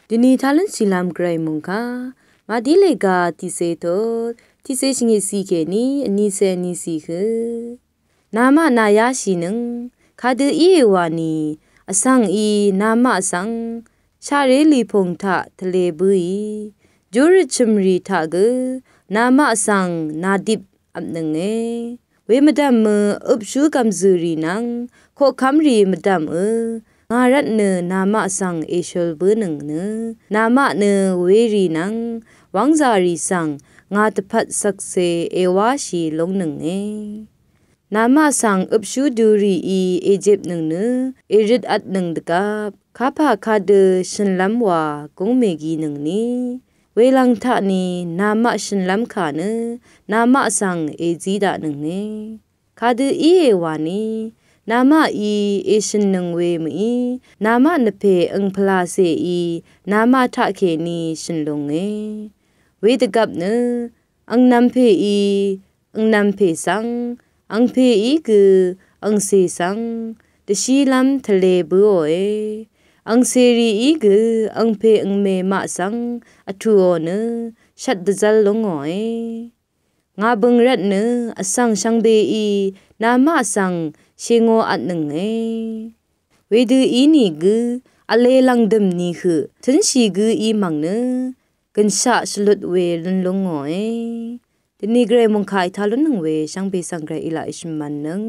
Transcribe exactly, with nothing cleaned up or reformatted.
Dvni talún shìlvm gvray mungkà, màdí lèga tiqsè tot, tiqsè shvngì sì kèní vní sè vní sì hø. Namaq nàyáshìnøng, kadø íe wani, vsvng í namaq svng shaqré lìpùng taq tvlē bǿì, júrøt chø̀mrì taq gø namaq svng nàdip vpnønge. Wemvdv̀mø øpshú gv̀mzø̀rì nvng koqkv́mrì mvdv̀mø ngà rvtnø namaq svng èshøl bǿnøng nø, namaq nø werì nvng wv́ngzàrì svng ngà dvpvt svkse èwáshì lúngnønge. Namaq svng øpshú dørìí èjepnøng nø èrøt vtnøng dvgvp, kapà kadø shø̀nlv́m wa gúng mèginøngni, welv̀ng taqni namaq shø̀nlv́m kà nø namaq svng èzí daqnønge. Kadø íe wani, namaqí èshø̀nnøng we mø̀í, namaq nvpè angpvlacèí namaq taqkèní shø̀n lúnge. Wedvgvp nø angnv̄m pèí angnv̄m pè svng, angpèí gø angcè svng dvshílv́m tvlē bǿòe. Angcèrìí gø angpè angmè maq svng vtùò nø shvt dvzv́l lúngòe. Ngà bø̀ng rvtnø vsvng shvngbeí namaq svng shèngò vtnønge. Wedø ínìgø vlē lv̀ngdø̀m nìhøq tǿnshì gǿ í mv̀ng nø gø̀nshaq shvlut we lún lúngòe. Dvni gvray mungkà ètaq lúnnøng we shvngbe svng gvray èlaq èshø̀m mv̀nnøng.